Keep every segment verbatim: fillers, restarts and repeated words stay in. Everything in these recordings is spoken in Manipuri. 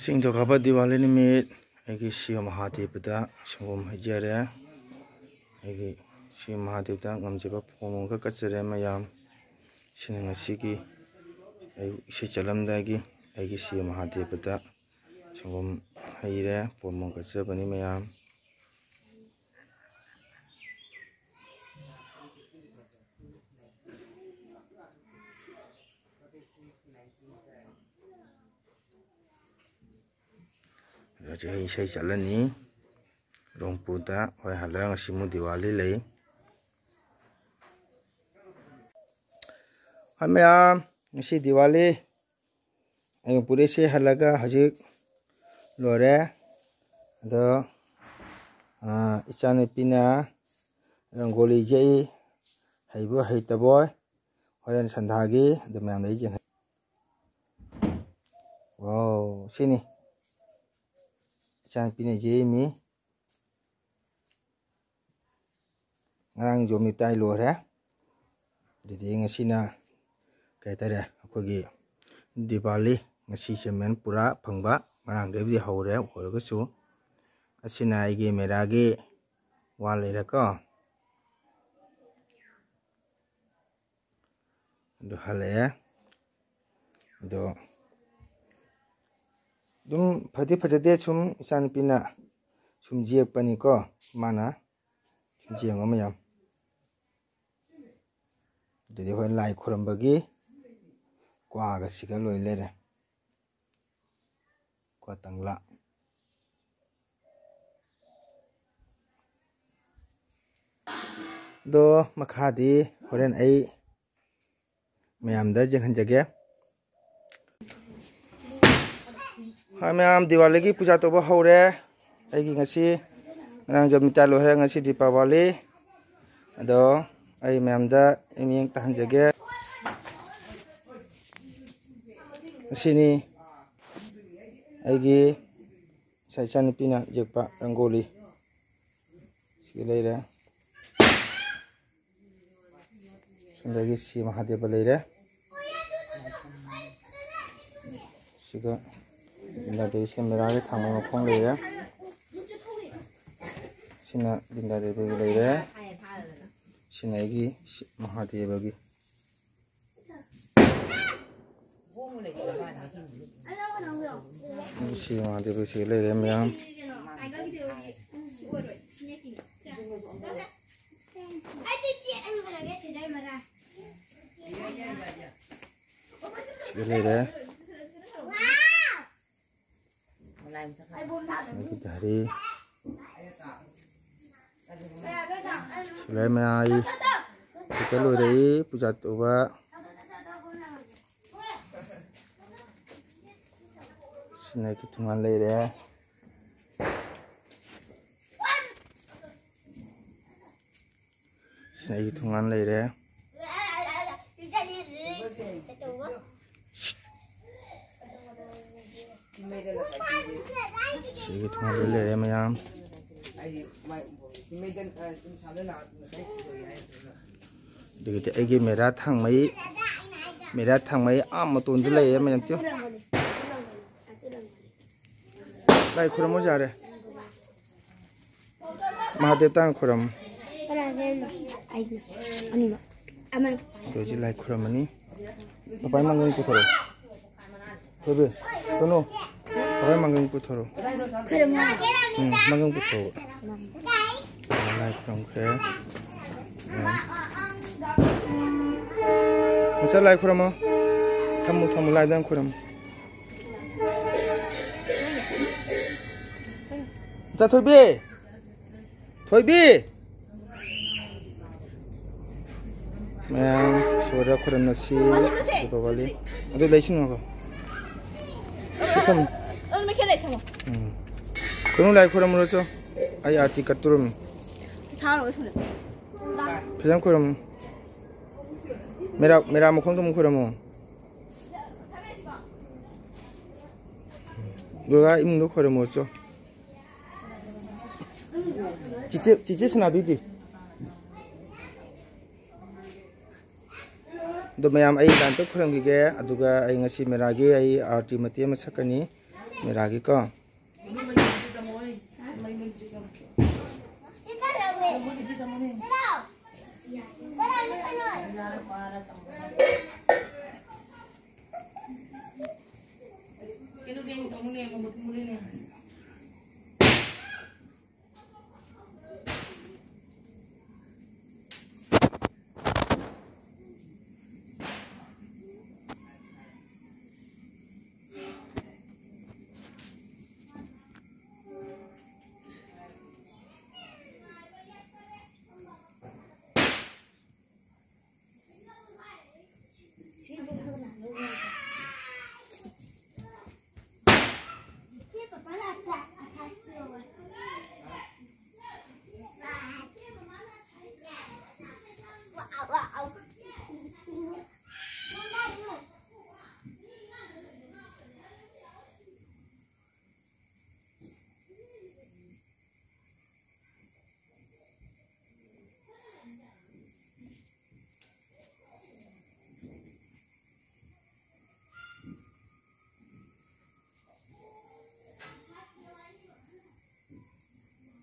ꯅꯤꯡꯊꯧꯀꯥꯕ ꯗꯤꯋꯥꯂꯤ ꯅꯨꯃꯤꯠ ꯑꯩꯒꯤ ꯁꯤꯕ ꯃꯍꯥꯗꯦꯕꯗ ꯁꯪꯒꯣꯝ ꯍꯩꯖꯔꯦ꯫ ꯑꯩꯒꯤ ꯁꯤꯕ ꯃꯍꯥꯗꯦꯕꯗ ꯉꯝꯖꯕ ꯄꯣꯝ ꯑꯃꯈꯛ ꯀꯠꯆꯔꯦ ꯃꯌꯥꯝ꯫ ꯁꯤꯅ ꯉꯁꯤꯒꯤ ꯑꯩ ꯏꯁꯩ ꯆꯠꯂꯝꯗꯥꯏꯒꯤ ꯑꯩꯒꯤ ꯁꯤꯕ ꯃꯍꯥꯗꯦꯕꯗ ꯁꯪꯒꯣꯝ ꯍꯩꯔꯦ, ꯄꯣꯝ ꯑꯃ ꯀꯠꯆꯕꯅꯤ ꯃꯌꯥꯝ꯫ ꯍꯧꯖꯤꯛ ꯑꯩ ꯏꯁꯩ ꯆꯠꯂꯅꯤ ꯔꯣꯡꯄꯨꯗ꯫ ꯍꯣꯏ, ꯍꯜꯂꯛ ꯉꯁꯤ ꯑꯃꯨꯛ ꯗꯤꯋꯥꯂꯤ ꯂꯩ꯫ ꯍꯣꯏ ꯃꯌꯥꯝ, ꯉꯁꯤ ꯗꯤꯋꯥꯂꯤ꯫ ꯑꯩ ꯃꯅꯤꯄꯨꯔꯗꯩ ꯏꯁꯩ ꯍꯜꯂꯒ ꯍꯧꯖꯤꯛ ꯂꯣꯏꯔꯦ꯫ ꯑꯗꯣ, ꯑꯥ, ꯏꯆꯥꯅꯨꯄꯤꯅ ꯔꯪꯒꯣꯂꯤ ꯌꯦꯛꯏ, ꯍꯩꯕꯣꯏ ꯍꯩꯇꯕꯣꯏ꯫ ꯍꯣꯔꯦꯟ ꯁꯟꯗꯥꯒꯤ ꯑꯗꯨ ꯃꯌꯥꯝꯗ ꯑꯩ ꯌꯦꯡꯍꯟ-, ꯋꯥꯎ, ꯁꯤꯅꯤ ꯏꯆꯥꯅꯨꯄꯤꯅ ꯌꯦꯛꯏꯃꯤ꯫ ꯉꯔꯥꯡ ꯖꯣꯃꯤꯇꯥꯏ ꯂꯣꯏꯔꯦ꯫ ꯑꯗꯨꯗꯤ ꯉꯁꯤꯅ ꯀꯩ ꯍꯥꯏꯇꯥꯔꯦ, ꯑꯩꯈꯣꯏꯒꯤ ꯗꯤꯋꯥꯂꯤ, ꯉꯁꯤ ꯁꯦꯟꯃꯦꯟ ꯄꯨꯔꯥ ꯐꯪꯕ꯫ ꯉꯔꯥꯡꯗꯒꯤꯕꯨꯗꯤ ꯍꯧꯔꯦ, ꯑꯣꯏꯔꯒꯁꯨ ꯑꯁꯤꯅ ꯑꯩꯒꯤ ꯃꯦꯔꯥꯒꯤ ꯋꯥ ꯂꯩꯔꯦꯀꯣ꯫ ꯑꯗꯨ ꯍꯜꯂꯛꯑꯦ꯫ ꯑꯗꯣ ꯑꯗꯨꯝ ꯐꯗꯤ ꯐꯖꯗꯦ, ꯁꯨꯝ ꯏꯆꯥꯅꯨꯄꯤꯅ ꯁꯨꯝ ꯌꯦꯛꯄꯅꯤꯀꯣ, ꯃꯥꯅ ꯁꯨꯝ ꯌꯦꯡꯉꯣ ꯃꯌꯥꯝ꯫ ꯑꯗꯨꯗꯤ ꯍꯣꯏ, ꯂꯥꯏ ꯈꯨꯔꯝꯕꯒꯤ ꯀ꯭ꯋꯥꯒꯁꯤꯒ ꯂꯣꯏ ꯂꯩꯔꯦ꯫ ꯀ꯭ꯋꯥ ꯇꯪꯂꯥ꯫ ꯑꯗꯣ ꯃꯈꯥꯗꯤ ꯍꯣꯔꯦꯟ ꯑꯩ ꯃꯌꯥꯝꯗ ꯌꯦꯡꯍꯟꯖꯒꯦ꯫ ꯍꯣꯏ ꯃꯌꯥꯝ, ꯗꯤꯋꯥꯂꯤꯒꯤ ꯄꯨꯖꯥ ꯇꯧꯕ ꯍꯧꯔꯦ꯫ ꯑꯩꯒꯤ ꯉꯁꯤ, ꯉꯔꯥꯡ ꯖꯣꯃꯤꯇꯥ ꯂꯣꯏꯔꯦ, ꯉꯁꯤ ꯗꯤꯄꯥꯋꯥꯂꯤ꯫ ꯑꯗꯣ ꯑꯩ ꯃꯌꯥꯝꯗ ꯃꯤꯠꯌꯦꯡ ꯇꯥꯍꯟꯖꯒꯦ꯫ ꯑꯁꯤꯅꯤ ꯑꯩꯒꯤ ꯉꯁꯥꯏ ꯏꯆꯥꯅꯨꯄꯤꯅ ꯌꯦꯛꯄ ꯔꯪꯒꯣꯂꯤ꯫ ꯁꯤ ꯂꯩꯔꯦ꯫ ꯁꯣꯝꯗꯒꯤ ꯁꯤ ꯃꯍꯥꯗꯦꯕ ꯂꯩꯔꯦ꯫ ꯁꯤꯒ ꯕꯤꯟꯗ꯭ꯌꯥ ꯗꯦꯕꯤ ꯁꯦꯝꯕꯤꯔꯛꯑꯒ ꯊꯥꯡꯃꯩ ꯃꯈꯣꯡ ꯂꯩꯔꯦ꯫ ꯁꯤꯅ ꯕꯤꯟꯗ꯭ꯌꯥ ꯗꯦꯕꯤꯒꯤ ꯂꯩꯔꯦ꯫ ꯁꯤꯅ ꯑꯩꯒꯤ, ꯁꯤ ꯃꯍꯥꯗꯦꯕꯒꯤ꯫ ꯁꯤ ꯃꯍꯥꯗꯦꯕꯒꯤ ꯁꯤ ꯂꯩꯔꯦ ꯃꯌꯥꯝ꯫ ꯁꯤꯗ ꯂꯩꯔꯦ꯫ ꯑꯗꯒꯤ ꯙꯔꯤ꯫ ꯁꯤꯂꯥꯏ ꯃꯌꯥꯏ꯫ ꯍꯦꯛꯇ ꯂꯣꯏꯔꯛꯏ ꯄꯨꯖꯥ ꯇꯧꯕ꯫ ꯁꯤꯅ ꯑꯩꯒꯤ ꯊꯣꯡꯒꯥꯟ ꯂꯩꯔꯦ꯫ ꯁꯤꯅ ꯑꯩꯒꯤ ꯊꯣꯡꯒꯥꯟ ꯂꯩꯔꯦ꯫ ꯁꯤꯒꯤ ꯊꯣꯡꯒꯥꯟ ꯂꯣꯏ ꯂꯩꯔꯦ ꯃꯌꯥꯝ꯫ ꯑꯗꯒꯤꯗꯤ ꯑꯩꯒꯤ ꯃꯦꯔꯥ ꯊꯥꯡꯃꯩ, ꯃꯦꯔꯥ ꯊꯥꯡꯃꯩ ꯑꯥ ꯃꯇꯣꯟꯁꯨ ꯂꯩꯔꯦ ꯃꯌꯥꯝ꯫ ꯇꯨ꯫ ꯂꯥꯏ ꯈꯨꯔꯨꯝꯃꯣ ꯌꯥꯔꯦ꯫ ꯃꯍꯥꯗꯦꯕ ꯇꯥꯡ ꯈꯨꯔꯨꯝ꯫ ꯀꯅꯥ ꯁꯦꯝꯃꯤꯅꯣ? ꯑꯩꯅ꯫ ꯑꯅꯤꯃꯛ꯫ ꯑꯃꯅ꯫ ꯑꯗꯨ ꯍꯧꯖꯤꯛ ꯂꯥꯏ ꯈꯨꯔꯨꯝꯃꯅꯤ꯫ ꯄꯄꯥꯏ ꯃꯥꯡꯒꯣꯟ ꯄꯨꯊꯣꯔꯛꯑꯣ꯫ ꯊꯣꯏꯕꯤ, ꯀꯩꯅꯣ? ꯄꯄꯥꯏ ꯃꯥꯡꯒꯣꯟ ꯄꯨꯊꯣꯔꯛꯑꯣ꯫ ꯈꯨꯔꯨꯝꯃꯣ꯫ ꯎꯝ, ꯃꯥꯡꯒꯣꯟ ꯄꯨꯊꯣꯔꯛꯑꯣ꯫ ꯂꯥꯏ ꯈꯨꯔꯨꯝꯈ꯭ꯔꯦ꯫ ꯎꯝ꯫ ꯃꯆꯥ ꯂꯥꯏ ꯈꯨꯔꯨꯝꯃꯣ꯫ ꯊꯝꯃꯨ, ꯊꯝꯃꯨ, ꯂꯥꯏꯗꯪ ꯈꯨꯔꯨꯝꯃꯨ꯫ ꯃꯆꯥ ꯊꯣꯏꯕꯤ! ꯊꯣꯏꯕꯤ! ꯃꯌꯥꯝ ꯏꯁꯣꯔꯗ ꯈꯨꯔꯨꯝꯅꯁꯤ꯫ ꯑꯗꯨ ꯂꯩꯁꯤꯟꯅꯣꯀꯣ꯫ ꯎꯝ꯫ ꯀꯩꯅꯣ ꯂꯥꯏ ꯈꯨꯔꯨꯝꯃꯨꯔꯣ ꯆꯣ꯫ ꯑꯩ ꯑꯥꯔꯇꯤ ꯀꯠꯇꯣꯔꯝꯅꯤ꯫ ꯐꯖꯅ ꯈꯨꯔꯨꯝꯃꯨ꯫ ꯃꯦꯔꯥ, ꯃꯦꯔꯥ ꯃꯈꯣꯡꯗ ꯑꯃꯨꯛ ꯈꯨꯔꯨꯝꯃꯨ꯫ ꯗꯨꯔꯒꯥ ꯏꯃꯨꯡꯗ ꯈꯣꯏꯔꯝꯃꯣ ꯆꯣ꯫ ꯆꯤꯆꯦ, ꯆꯤꯆꯦ ꯁꯅꯥꯕꯤꯗꯤ? ꯑꯗꯣ ꯃꯌꯥꯝ, ꯑꯩ ꯂꯥꯏ ꯑꯝꯇ ꯈꯣꯏꯔꯝꯈꯤꯒꯦ, ꯑꯗꯨꯒ ꯑꯩ ꯉꯁꯤ ꯃꯦꯔꯥꯒꯤ ꯑꯩ ꯑꯥꯔꯇꯤ ꯃꯇꯦꯛ ꯑꯃ ꯁꯛꯀꯅꯤ꯫ ꯃꯦꯔꯥꯒꯤꯀꯣ꯫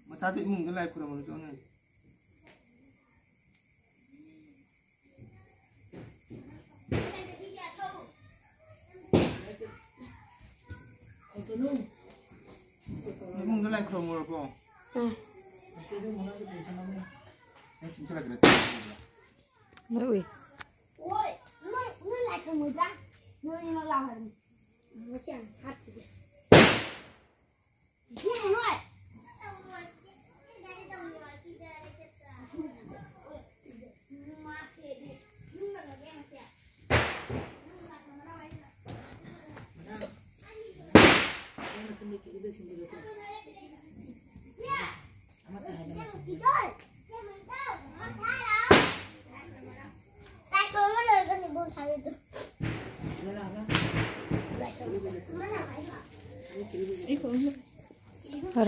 ꯃꯆꯥꯗꯣ ꯏꯃꯨꯡꯗ ꯂꯥꯏ ꯈꯨꯔꯨꯝꯃꯨꯔꯣ ꯆꯠꯂꯣ꯫ ꯏꯃꯨꯡꯗ ꯂꯥꯏ ꯈꯨꯔꯨꯝꯃꯨꯔꯕꯣ? ꯎꯝ꯫ ꯅꯪ ꯆꯤꯟꯁꯤꯜꯂꯛꯀꯅꯤ꯫ ꯂꯣꯏ ꯎꯏ꯫ ꯍꯣꯏ, ꯅꯣꯏ, ꯅꯣꯏ ꯂꯥꯏ ꯈꯨꯔꯨꯝꯃꯣꯏꯗ꯭ꯔꯥ? ꯅꯣꯏ ꯑꯅꯤꯃꯛ ꯂꯥꯎ ꯍꯥꯏꯕꯅꯤ꯫ ꯃꯆꯦ ꯌꯥꯝ ꯍꯥꯠꯈꯤꯒꯦ꯫ ꯏꯕꯦꯝꯃ ꯍꯣꯏ꯫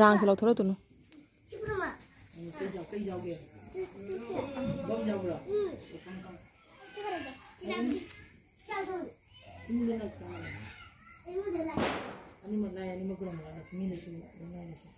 ꯔꯥꯡꯁꯦ ꯂꯧꯊꯣꯔꯛꯇꯨꯅꯨ꯫ ꯑꯅꯤꯃꯛ ꯂꯥꯏ ꯑꯅꯤꯃꯛ ꯈꯨꯔꯨꯝꯃꯒ ꯂꯛꯁꯃꯤ ꯂꯩꯁꯨ ꯑꯗꯨꯝ ꯂꯥꯏ ꯂꯩꯁꯨ꯫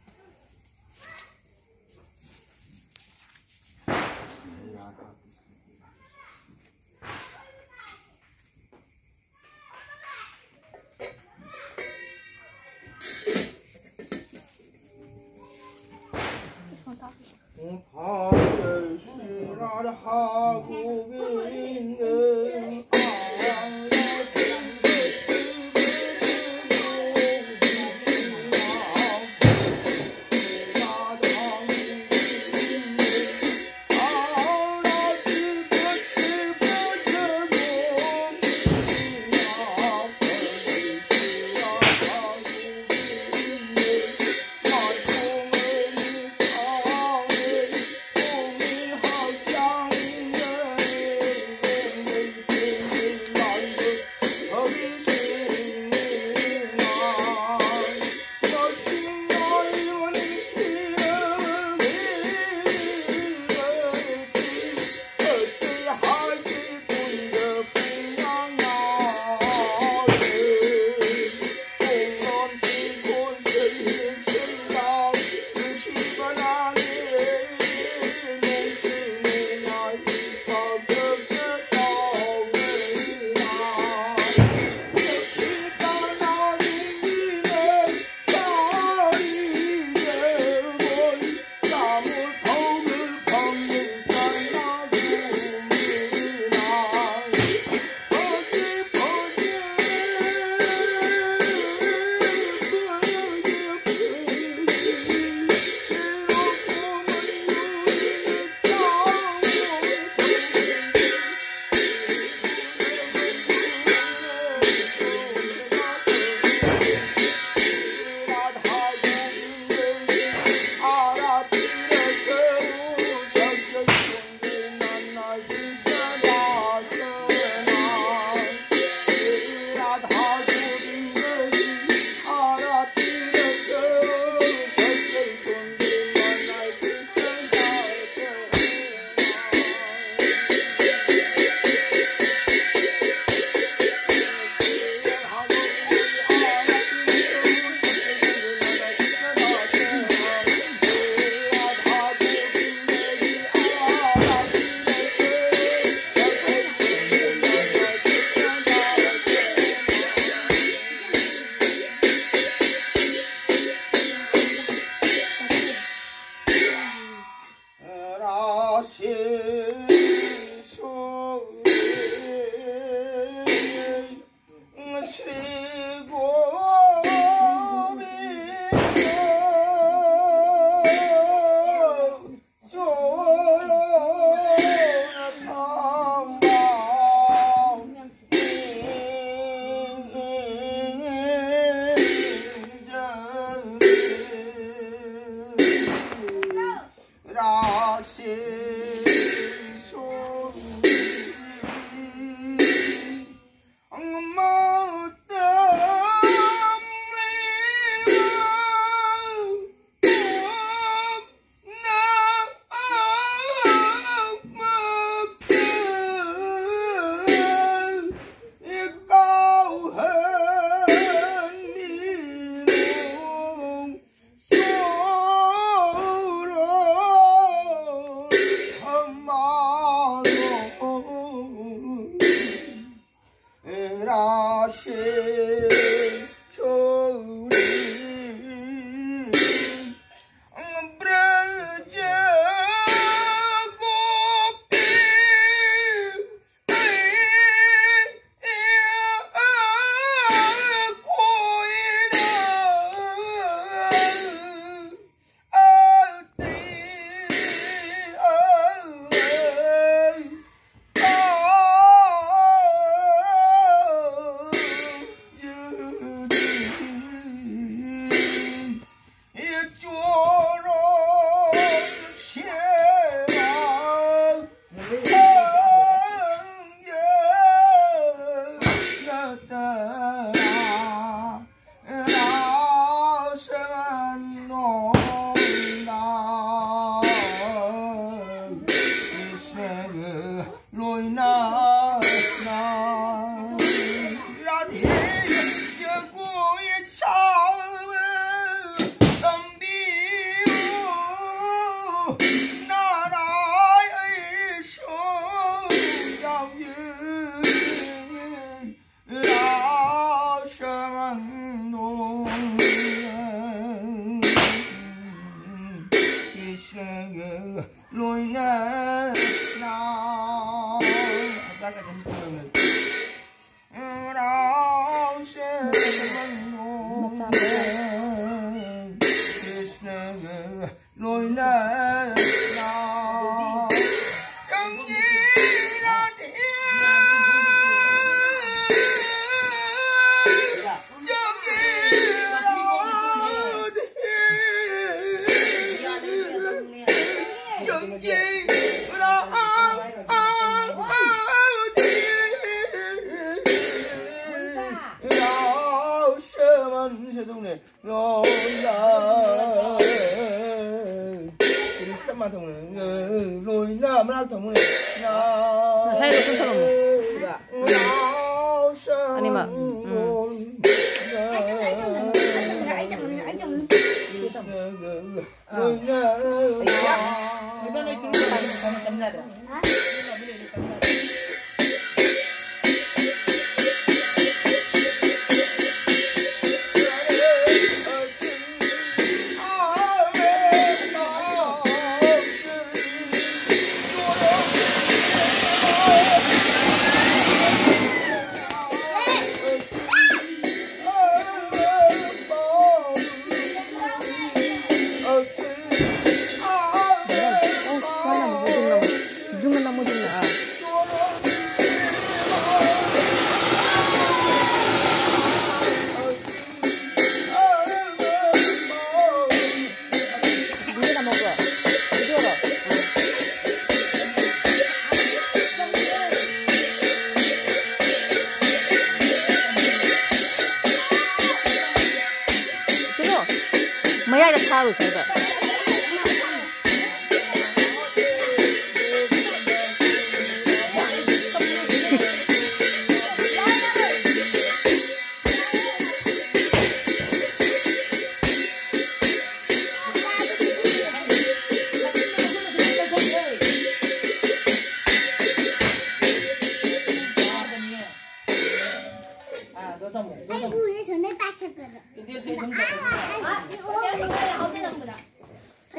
ꯂꯣꯏꯅ ꯂꯥꯎ꯫ ꯑꯗꯥ ꯀꯩꯅꯣꯝ ꯆꯤꯡꯉꯝꯃꯦ꯫ ꯔꯥꯎꯁꯦ ꯀ꯭ꯔꯤꯁꯅꯒ ꯂꯣꯏꯅ ꯂꯥꯎ꯫ ꯆꯪꯉꯤ ꯔꯥꯙꯦ꯫ ꯉꯁꯥꯏꯗꯣ ꯀꯨꯝꯊꯔꯝꯃꯣ꯫ ꯑꯅꯤꯃꯛ꯫ ꯎꯝ꯫ ꯀꯩꯅꯣ? ꯃꯌꯥꯏꯗ ꯊꯥꯔꯨ ꯁ꯭ꯋꯥꯏꯗ꯫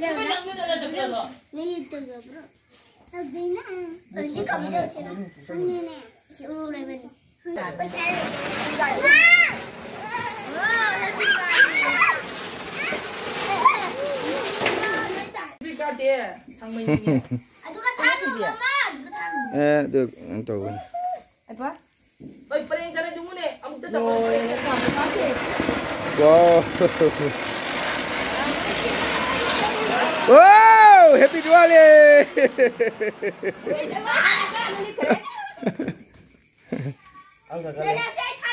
ꯅꯪ ꯌꯨꯇꯨꯕ ꯌꯥꯎꯕ꯭ꯔꯣ? ꯇꯧꯗꯣꯏꯅ꯫ ꯍꯧꯖꯤꯛ ꯀꯝꯄ꯭ꯌꯨꯇꯔꯁꯤꯅ ꯈꯪꯉꯦꯅꯦ꯫ ꯁꯤ ꯎꯔꯨ ꯂꯩꯕꯅꯤ꯫ ꯑꯗꯨꯒ ꯊꯥꯡ ꯃꯃꯥ, ꯑꯗꯨꯒ ꯊꯥꯡ꯫ ꯑꯦ, ꯑꯗꯨ ꯀꯩꯅꯣ ꯇꯧꯕꯅꯤ꯫ ꯍꯣꯏ, ꯄꯔꯦꯡ ꯆꯠꯂꯗꯤ ꯃꯨꯅꯦ, ꯑꯃꯨꯛꯇ ꯆꯠꯂꯣ꯫ ꯂꯣꯏꯔꯦ, ꯊꯝꯃꯣ, ꯊꯝꯃꯣ꯫ ꯋꯥꯎ꯫ ꯋꯥꯎ, Happy Diwali!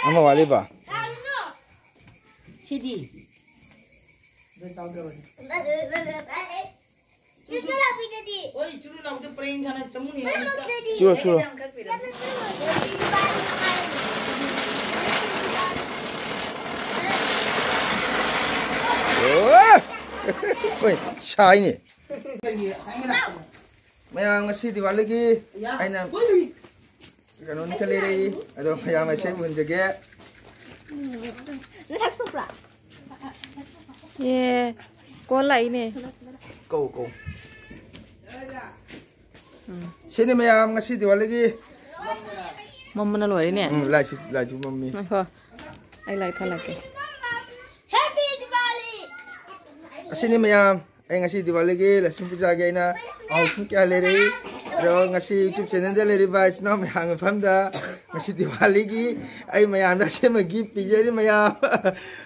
ꯑꯃ ꯋꯥꯠꯂꯤꯕ? ꯁꯤꯗꯤ? ꯆꯨꯔꯨ ꯂꯥꯎꯕꯤꯗꯨꯗꯤ꯫ ꯍꯣꯏ, ꯆꯨꯔꯨ ꯂꯥꯎꯕꯤꯗꯨ ꯄꯔꯦꯡ ꯁꯥꯅ ꯆꯃꯨꯅꯤ꯫ ꯃꯔꯛꯇꯗꯤ꯫ ꯆꯨꯔꯣ, ꯆꯨꯔꯣ꯫ ꯑꯣ! ꯍꯣꯏ, ꯁꯥꯏꯅꯦ꯫ ꯃꯌꯥꯝ, ꯉꯁꯤ ꯗꯤꯋꯥꯂꯤꯒꯤ ꯑꯩꯅ ꯀꯩꯅꯣꯝꯇ ꯂꯩꯔꯛꯏ, ꯑꯗꯣ ꯃꯌꯥꯝ ꯑꯁꯦ ꯎꯍꯟꯖꯒꯦ꯫ ꯑꯦ, ꯀꯣꯜ ꯂꯥꯛꯏꯅꯦ꯫ ꯀꯧ, ꯀꯧ꯫ ꯎꯝ꯫ ꯁꯤꯅꯤ ꯃꯌꯥꯝ, ꯉꯁꯤ ꯗꯤꯋꯥꯂꯤꯒꯤ꯫ ꯃꯝꯕꯅ ꯂꯣꯏꯔꯦꯅꯦ꯫ ꯎꯝ, ꯂꯥꯏꯁꯨ, ꯂꯥꯏꯁꯨ ꯃꯝꯃꯤ꯫ ꯉꯥꯏꯈꯣ, ꯑꯩ ꯂꯥꯏ ꯊꯥꯜꯂꯛꯀꯦ꯫ Happy Diwali! ꯑꯁꯤꯅꯤ ꯃꯌꯥꯝ, ꯑꯩ ꯉꯁꯤ ꯗꯤꯋꯥꯂꯤꯒꯤ ꯂꯛꯁꯃꯤ ꯄꯨꯖꯥꯒꯤ ꯑꯩꯅ ꯑꯍꯧꯕ ꯀꯌꯥ ꯂꯩꯔꯛꯏ꯫ ꯑꯗꯣ ꯉꯁꯤ YouTube channelꯗ ꯂꯩꯔꯤꯕ ꯏꯆꯤꯟ ꯏꯅꯥꯎ ꯃꯌꯥꯝꯒꯤ ꯃꯐꯝꯗ ꯉꯁꯤ ꯗꯤꯋꯥꯂꯤꯒꯤ ꯑꯩ ꯃꯌꯥꯝꯗ ꯑꯁꯦꯡꯕ gift ꯄꯤꯖꯔꯤ ꯃꯌꯥꯝ꯫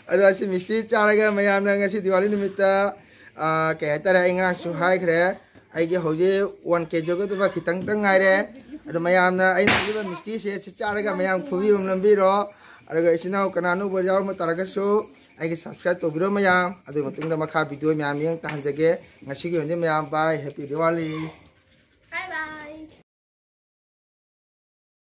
ꯑꯗꯣ ꯑꯁꯤ ꯃꯤꯁꯇꯤ ꯆꯥꯔꯒ ꯃꯌꯥꯝꯅ ꯉꯁꯤ ꯗꯤꯋꯥꯂꯤ ꯅꯨꯃꯤꯠꯇ, ꯑꯥ, ꯀꯩ ꯍꯥꯏꯇꯥꯔꯦ, ꯑꯩ ꯉꯔꯥꯡꯁꯨ ꯍꯥꯏꯈ꯭ꯔꯦ, ꯑꯩꯒꯤ ꯍꯧꯖꯤꯛ one K ꯌꯧꯒꯗꯕ ꯈꯤꯇꯪꯇ ꯉꯥꯏꯔꯦ꯫ ꯑꯗꯣ ꯃꯌꯥꯝꯅ ꯑꯩꯅ ꯄꯤꯖꯕ ꯃꯤꯁꯇꯤꯁꯦ ꯁꯤ ꯆꯥꯔꯒ ꯃꯌꯥꯝ ꯈꯨꯕꯤ ꯑꯃ ꯅꯝꯕꯤꯔꯣ꯫ ꯑꯗꯨꯒ ꯏꯆꯤꯟ ꯏꯅꯥꯎ ꯀꯅꯥꯅꯣꯕ ꯌꯥꯎꯔꯝꯕ ꯇꯥꯔꯒꯁꯨ ꯑꯩꯒꯤ subscribe ꯇꯧꯕꯤꯔꯣ ꯃꯌꯥꯝ꯫ ꯑꯗꯨꯒꯤ ꯃꯇꯨꯡꯗ ꯃꯈꯥ video ꯃꯌꯥꯝ ꯌꯦꯡ ꯇꯥꯍꯟꯖꯒꯦ꯫ ꯉꯁꯤꯒꯤ ꯑꯣꯏꯅꯗꯤ ꯃꯌꯥꯝ bye, Happy Diwali꯫